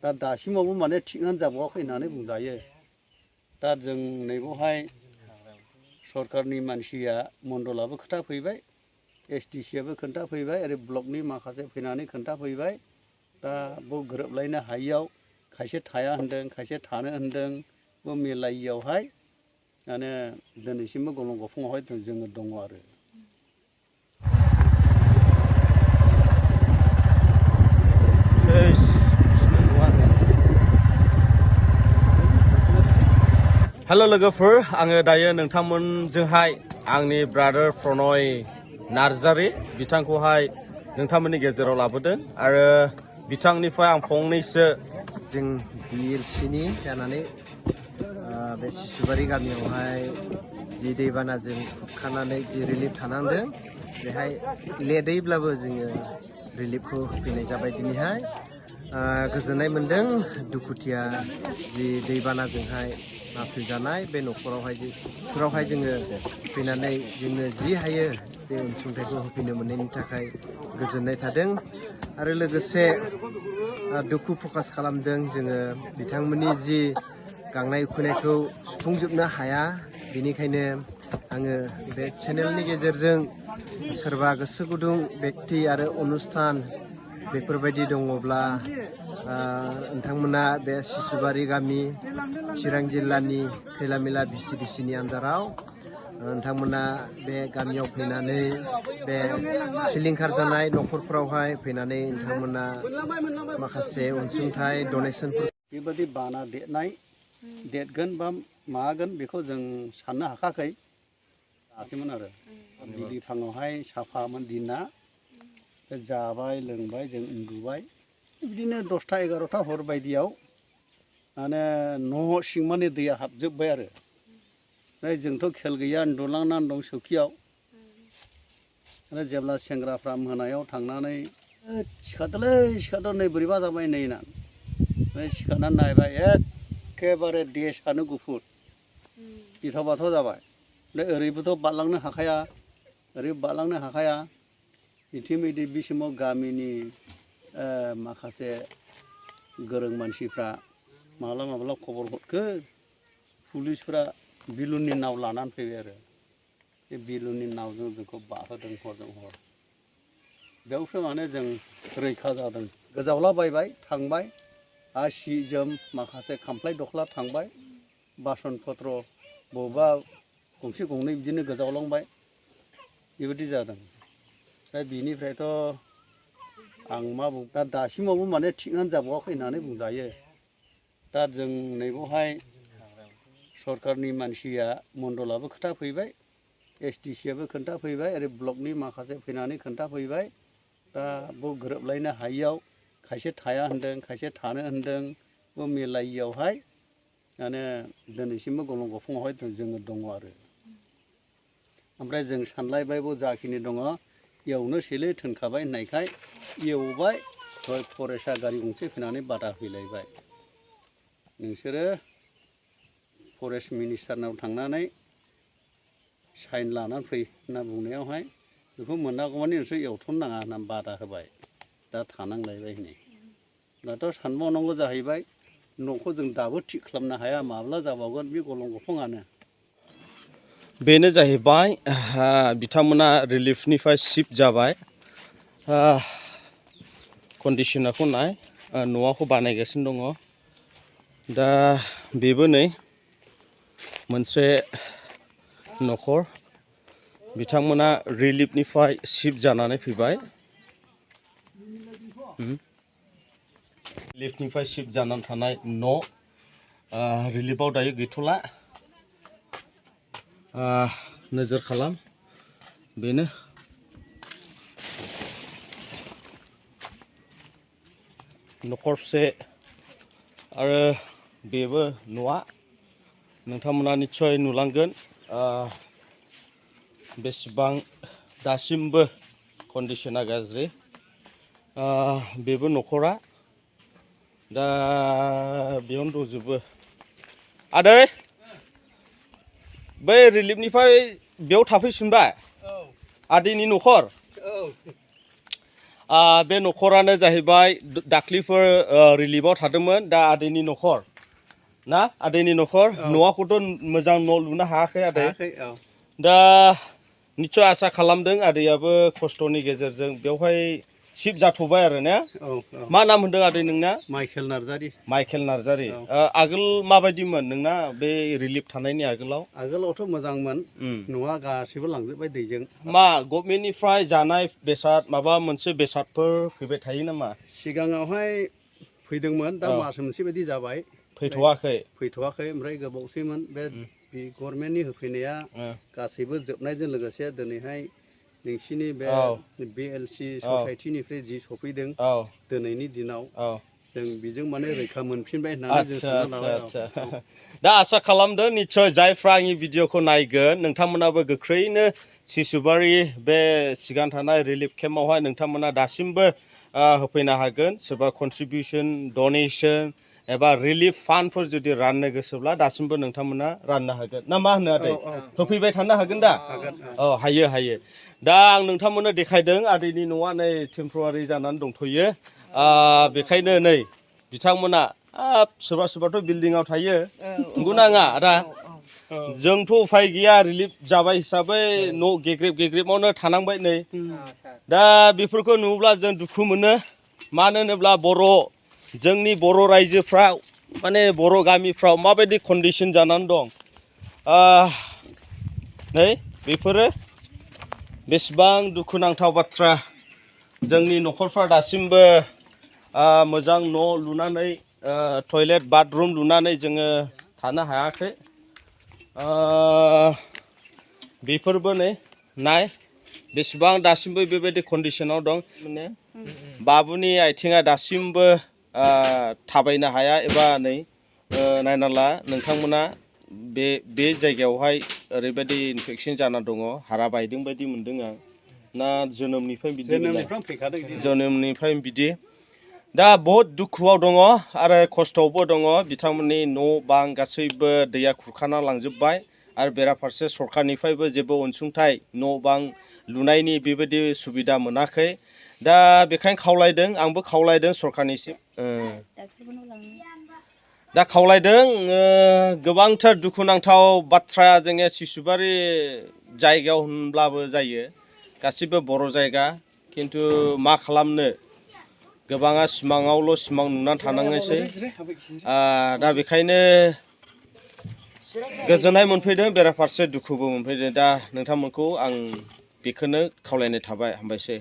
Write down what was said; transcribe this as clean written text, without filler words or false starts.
दा दासिमावबो माने थिगानो जाबावाखै होननानै बुंजायो। दा जों नैबावहाय सरकारनि मानसिया मण्डलाबो खोथा फैबाय, SDCआबो खोन्था फैबाय, आरो ब्लकनि माखासे फैनानै खोन्था फैबाय। दा बेयाव गोरोबलायनो हायियाव खायसे थाया होनदों, खायसे थानो होनदों, बे मिलायियावहाय माने दिनैसिमबो गलं गफङावहाय जोङो दङ आरो। हेलो लोगोफोर, आङो दायो नोंथांमोनजोंहाय आंनि ब्रादार प्रनय नार्जारी बिथांखौहाय नोंथांमोननि गेजेराव लाबोदों आरो बिथांनिफ्राय आं फंनैसो जों BLCनि जानानै बे सिसुबारि गामियावहाय जि दैबानाजों खुरखानानै जि रिलिफ थानांदों बेहाय लेटैब्लाबो जोङो रिलिफखौ होफैनाय जाबाय दिनैहाय। गोजोननाय मोन्दों दुखुथिया जि दैबानाजोंहाय नासयजानाय बे न'खरावहाय जोङो फैनानै जोङो जि हायो बे अनसुंथाइखौ होफैनो मोननायनि थाखाय गोजोननाय थादों। आरो लोगोसे दुखु प्रकास खालामदों जोङो बिथांमोननि जि गांनाय उखैनायखौ सुफुंजोबनो हाया। बेनिखायनो आङो बे चेनेलनि गेजेरजों सोरबा गोसो गुदुं बेक्ति आरो अनुस्थान बेफोरबायदि दङब्ला नोंथांमोना बे सिसुबारि गामि चिरां जिल्लानि खैलामैला VCDCनि आन्दाराव नोंथांमोना बे गामियाव फैनानै बे सिलिंखार जानाय न'खरफोरावहाय फैनानै नोंथांमोना माखासे अनसुंथाइ डनेसनफोर बेबायदि बाना देरगोन बा मागोन बेखौ जों साननो हाखाखै आरो बिलिफाङावहाय साफामोन दिना जाबाय लोंबाय जों उन्दुबाय बिदिनो 10टा 11टा हर बायदियाव माने न' सिं माने दैया हाबजोब्बाय आरो। ओमफ्राय जोंथ' खेल गैया उन्दुलांनानै दं सौखियाव। जेब्ला सेंग्राफ्रा मोनायाव थांनानै सिखारदों नै बोरैबा जाबाय नै होननानै ओमफ्राय सिखारनानै नायबाय एखेबारे देसानो गुफुर गिथाव बाथाव जाबाय। ओमफ्राय ओरैबोथ' बारलांनो हाखाया, ओरै बारलांनो हाखाया। इटिमयदि बे समाव गामिनि माखासे गोरों मानसिफ्रा माब्ला खबर हरखो पुलिसफ्रा बिलुननि नाव लानानै फैबाय आरो। बे बिलुननि नावजों जोंखौ बाहोदों हरजों हर। बेयावसो माने जों रैखा जादों। गोजावलाबायबाय थांबाय आरो सि जोम माखासे खामफ्लाय दख्ला थांबाय, बासन पत्र बबेबा गंसे गंनै बिदिनो गोजावलांबाय, बेबायदि जादों। ओमफ्राय बिनिफ्रायथ' आं मा बुं दा दासिमावबो माने थिगानो जाबावाखै होननानै बुंजायो। दा जों नैबावहाय सरकारनि मानसिया मण्डलाबो खोथा फैबाय, SDCआबो खोन्था फैबाय, आरो ब्लकनि माखासे फैनानै खोन्था फैबाय। दा बेयाव गोरोबलायनो हायियाव खायसे थाया होनदों, खायसे थानो होनदों, बे मिलायियावहाय माने दिनैसिमबो गलं गफङावहाय जोङो दङ आरो। ओमफ्राय जों सानलायबाय बेयाव जाखिनि दङ एवनोसैलै थोनखाबाय होननायखाय एवबाय। फरेस्टआ गारि गंसे फैनानै बादा होलायबाय, नोंसोरो फरेस्ट मिनिस्टारनाव थांनानै साइन लानानै फै होनना बुंनायावहाय बेखौ मोनागौमानि नोंसोर एवथ'नो नाङा होननानै बादा होबाय। दा थानांलायबाय हनै। दाथ' सानबावनांगौ जाहैबाय न'खौ जों दाबो थिग खालामनो हाया, माब्ला जाबावगोन बे गलं गफङानो। बेनो जाहैबाय बिथांमोना रिलिफनिफ्राय शिफ्ट जाबाय। कन्डिशनखौ नाय, न'खौ बानायगासिनो दङ। दा बेबो नै मोनसे न'खर, बिथांमोना रिलिफनिफ्राय शिफ्ट जानानै फैबाय। रिलिफनिफ्राय शिफ्ट जानानै थानाय न', रिलिफआव दायो गैथ'ला। नोजोर खालाम, बेनो न'खरसे आरो बेबो न'आ नोंथांमोना निस्सय नुलांगोन बेसेबां दासिमबो कन्डिशना गाज्रि। बेबो न'खरा दा बेयावनो दंजोबो। आदै बै रिलिफनिफ्राय बेयाव थाफैफिनबाय? आदैनि न'खर? बे न'खरानो जाहैबाय दाख्लिफोर रिलिफआव थादोंमोन दा आदैनि न'खर ना आदैनि न'खर न'आखौथ' मोजां न' लुनो हायाखै आदै दा निस्सय आसा खालामदों आदैयाबो खस्थ'नि गेजेरजों बेवहाय शिफ्ट जाथ'बाय आरो ने मा नाम होनदों आदै नोंना माइकेल नार्जारि आगोल माबायदिमोन नोंना बे रिलिफ थानायनि आगोलावथ' मोजांमोन न'आ गासिबो लांजोबबाय दैजों मा गभर्नमेन्टनिफ्राय जानाय बेसाद माबा मोनसे बेसादफोर फैबाय थायो नामा सिगाङावहाय फैदोंमोन दा मास मोनसे बायदि जाबाय फैथ'वाखै ओमफ्राय गोबावसैमोन बे गभर्नमेन्टनि होफैनाया गासैबो जोबनायजों लोगोसे दिनैहाय नोंसिनि बे बिएलसि ससाइटिनिफ्राय जि सफैदों दिनैनि दिनाव जों बेजों माने रैखा मोनफिनबाय होननानै जों सानना लाबाय दा आसा खालामदों निस्सय जायफ्रा आंनि भिडिअखौ नायगोन नोंथांमोनाबो गोख्रैनो सिसुबारि बे सिगां थानाय रिलिफ केम्पआवहाय नोंथांमोना दासिमबो होफैनो हागोन सोरबा कन्ट्रिबिउसन डनेसन एबा रिलिफ फान्डफोर जुदि राननो गोसोब्ला दासिमबो नोंथांमोना राननो हागोन ना मा होनो आदै होफैबाय थानो हागोन दा हायो दा आं नोंथांमोननो देखायदों आदैनि न'आ नै टेम्परारि जानानै दंथ'यो बेखायनो नै बिथांमोना सोरबाथ' बिल्डिंआव थायो नंगौना नङा आदा जोंथ' उफाय गैया रिलिफ जाबाय हिसाबै न' गेग्रेबावनो थानांबाय नै दा बेफोरखौ नुब्ला जों दुखु मोनो मानो होनोब्ला जोंनि बर' रायजोफ्रा माने बर' गामिफ्राव माबायदि कन्डिसन जानानै दं नै बेफोरो बेसेबां दुखुनांथाव बाथ्रा जोंनि न'खरफ्रा दासिमबो मोजां न' लुनानै टयलेट बाथरुम लुनानै जोङो थानो हायाखै बेफोरबो नै नाय बेसेबां दासिमबो बेबायदि कन्डिसनाव दं माने बाबुनि आथिङा दासिमबो थाबायनो हाया एबा नै नायना ला नोंथांमोना बे जायगायावहाय ओरैबायदि इनफेकसन जाना दङ हारा बायदों बायदि मोनदों आं ना जोनोमनिफ्राय बिदि दा बहुद दुखुआव दङ आरो खस्थ'आवबो दङ बिथांमोननि न' बां गासैबो दैया खुरखाना लांजोबबाय आरो बेराफारसे सरखारनिफ्रायबो जेबो अनसुंथाइ न' बां लुनायनि बेबायदि सुबिदा मोनाखै दा बेखायनो खावलायदों आंबो खावलायदों सरखारनिसिम दा खावलायदों गोबांथार दुखुनांथाव बाथ्रा जोङो सिसुबारि जायगायाव होनब्लाबो जायो गासिबो बर' जायगा खिन्थु मा खालामनो गोबाङा सिमाङावल' सिमां नुनानै थानाङोसै दा बेखायनो गोजोननाय मोनफैदों बेराफारसे दुखुबो मोनफैदों दा नोंथांमोनखौ आं बेखौनो खावलायनाय थाबाय हामबायसै